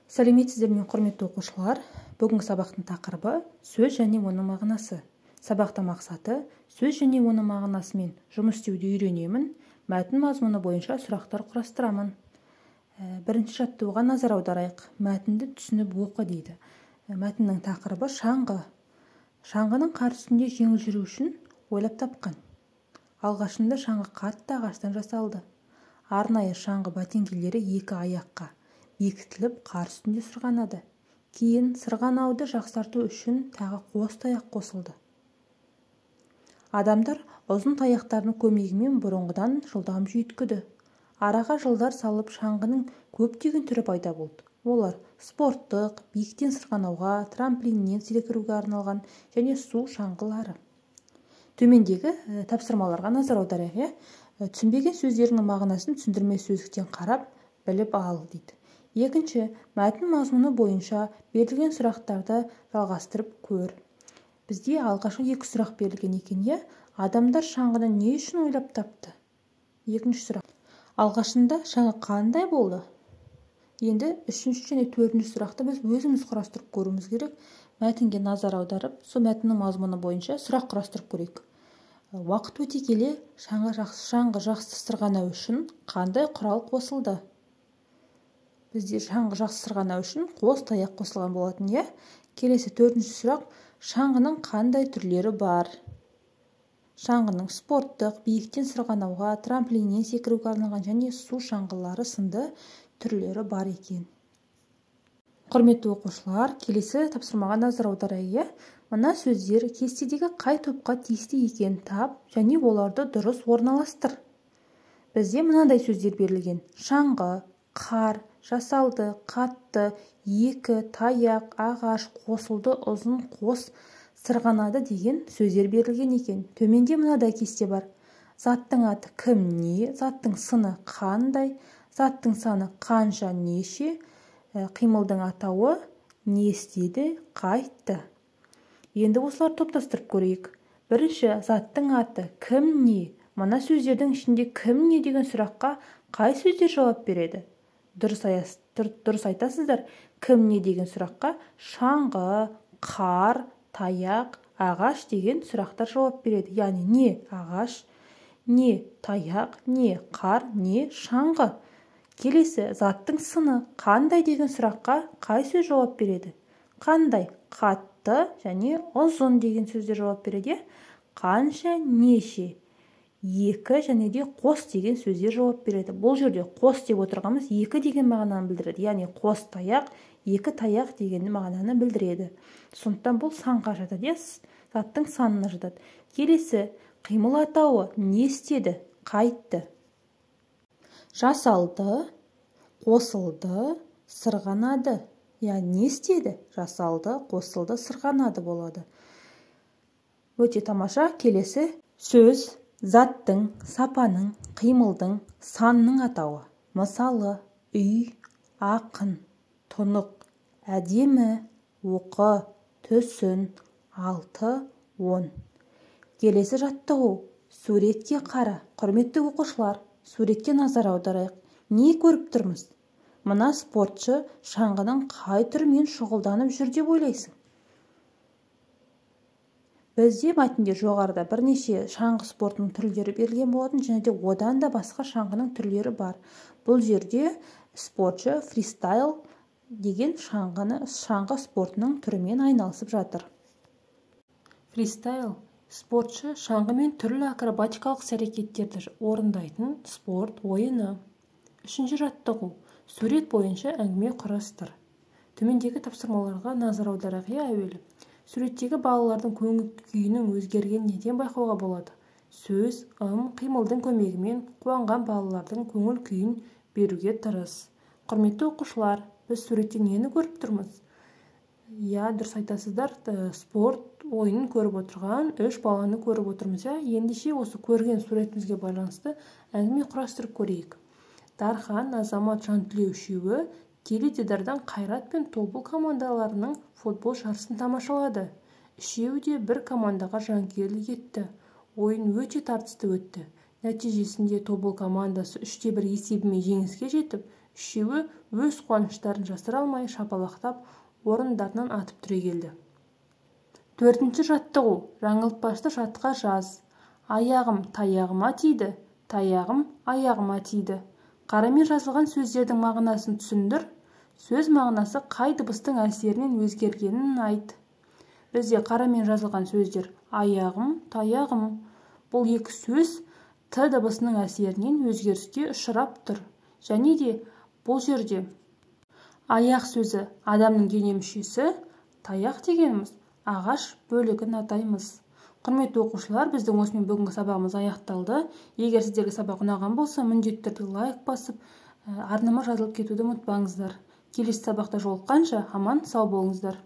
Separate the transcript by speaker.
Speaker 1: Сәлеметсіздер ме, құрметті оқушылар! Бүгінгі сабақтың тақырыбы сөз және оның мағынасы. Сабақтың мақсаты: сөз және оның мағынасымен жұмыс істеуді үйренемін, мәтін мазмұны бойынша сұрақтар құрастырамын. Бірінші жаттығуға назар аударайық. Мәтінді түсініп оқы дейді. Мәтіннің тақырыбы шаңғы. Шаңғының қар үстінде жеңіл жүру үшін ойлап тапқан. Алғашында шаңғы қатты ағаштан жасалды. Арнайы шаңғы бәтеңкелері екі аяққа бекітіліп, қар үстінде сырғанады. Кейін сырғанауды жақсарту үшін тағы қос таяқ қосылды. Адамдар ұзын таяқтардың көмегімен бұрынғыдан жылдам жүйткіді. Араға жылдар салып шаңғының көптеген түрі пайда болды. Олар спорттық, биіктен сырғанауға, трамплиннен секіруге арналған және су шаңғылары. Төмендегі тапсырмаларға назар аударайық. Түсінбеген сөздердің мағынасын түсіндірме сөздіктен қарап біліп ал дейді. Екінші, мәтін мазмұны бойынша берілген сұрақтарды жалғастырып көр. Бізде алғашқы екі сұрақ берілген екен, иә? Адамдар шаңғыны не үшін ойлап тапты? Екінші сұрақ. Алғашында шаңғы қандай болды? Енді үшінші және төртінші сұрақты біз өзіміз құрастырып көруіміз керек. Мәтінге назар аударып, сол мәтіннің мазмұны бойынша сұрақ құрастырып көрейік. Уақыт өте келе шаңғы жақсы сырғанау үшін қандай құрал қосылды? Бізде шаңғы жақсы сырғанау үшін қос таяқ қосылған болатын, иә? Келесі төртінші сұрақ, шаңғының қандай түрлері бар? Шаңғының спорттық, биіктен сырғанауға, трамплиннен секіруге арналған және су шаңғылары сынды түрлері бар екен. Құрметті оқушылар, келесі тапсырмаға назар аударайық, иә? Мына сөздер кестедегі қай топқа тиісті екенін тап және оларды дұрыс орналастыр. Бізде мынандай сөздер берілген: шаңғы, қар, жасалды, қатты, екі, таяқ, ағаш, қосылды, ұзын, қос, сырғанады деген сөздер берілген екен. Төменде мынадай кесте бар. Заттың аты кім, не, заттың сыны қандай, заттың саны қанша, неше, қимылдың атауы не істеді, қайтты. Енді осыларды топтастырып көрейік. Бірінші, заттың аты кім, не. Мына сөздердің ішінде кім, не деген сұраққа қай сөздер жауап береді? Дұрыс айтасыздар, кім, не деген сұраққа шаңғы, қар, таяқ, ағаш деген сұрақтар жауап береді. Яғни не ағаш, не таяқ, не қар, не шаңғы. Келесі, заттың сыны қандай деген сұраққа қай сөз жауап береді? Қандай, қатты және ұзын деген сөздер жауап береді. Қанша, неше, екі және де қос деген сөздер жауап береді. Бұл жерде қос деп отырғанымыз екі деген мағынаны білдіреді. Яғни қос таяқ, екі таяқ деген мағынаны білдіреді. Сондықтан бұл санға жатады, заттың санына жатады. Келесі, қимыл атауы не істеді, қайтты? Жасалды, қосылды, сырғанады. Яғни не істеді? Жасалды, қосылды, сырғанады болады. Өте тамаша. Келесі сөз заттың, сапаның, қимылдың, санның атауы. Мысалы, үй, ақын, тұнық, әдемі, оқы, түсін, 6, 10. Келесі жаттығу. Суретке қара. Құрметті оқушылар, суретке назар аударайық. Не көріп тұрмыз? Мына спортшы шаңғының қай түрімен шұғылданып жүр деп ойлайсың? Бізде мәтінде жоғарыда бірнеше шаңғы спортының түрлері берілген болатын, және де одан да басқа шаңғының түрлері бар. Бұл жерде спортшы фристайл деген шаңғы спортының түрімен айналысып жатыр. Фристайл спортшы шаңғымен түрлі акробатикалық іс-әрекеттерді орындайтын спорт ойыны. Үшінші жаттығу. Сурет бойынша әңгіме құрастыр. Төмендегі тапсырмаларға назар аударайық, әуелі. Суреттегі балалардың көңіл күйінің өзгергенін неден байқауға болады? Сөз, ым, қимылдың көмегімен қуанған балалардың көңіл күйін беруге тырыс. Құрметті оқушылар, біз суретте нені көріп тұрмыз? Иә, дұрыс айтасыздар, спорт ойынын көріп отырған үш баланы көріп отырмыз. Ендеше осы көрген суретімізге байланысты әңгіме құрастырып көрейік. Дархан, Азамат, Жантілеу үшеуі теледидардан Қайрат пен Тобыл командаларының футбол жарысын тамашалады. Үшеуі де бір командаға жанкүйерлік етті. Ойын өте тартысты өтті. Нәтижесінде Тобыл командасы 3-1 есебімен жеңіске жетіп, Үшеуі өз қуаныштарын жасыра алмай шапалақтап, орындарынан атып түрегелді. Төртінші жаттығу. Жаңылтпашты жатқа жаз. Аяғым таяғыма тиді, таяғым аяғыма тиді. Қарамен жазылған сөздердің мағынасын түсіндір. Сөз мағынасы қай дыбыстың әсерінен өзгергенін айт. Бізде қарамен жазылған сөздер аяғым, таяғым. Бұл екі сөз т дыбысының әсерінен өзгеріске ұшырап тұр. Және де бұл жерде аяқ сөзі адамның дене мүшесі, таяқ дегеніміз ағаш бөлігін атаймыз. Құрметті оқушылар, біздің осымен бүгінгі сабағымыз аяқталды. Егер сіздерге сабақ ұнаған болса, міндетті түрде лайк басып, арнама жазылып кетуді ұмытпаңыздар. Келесі сабақта жолыққанша аман сау болыңыздар.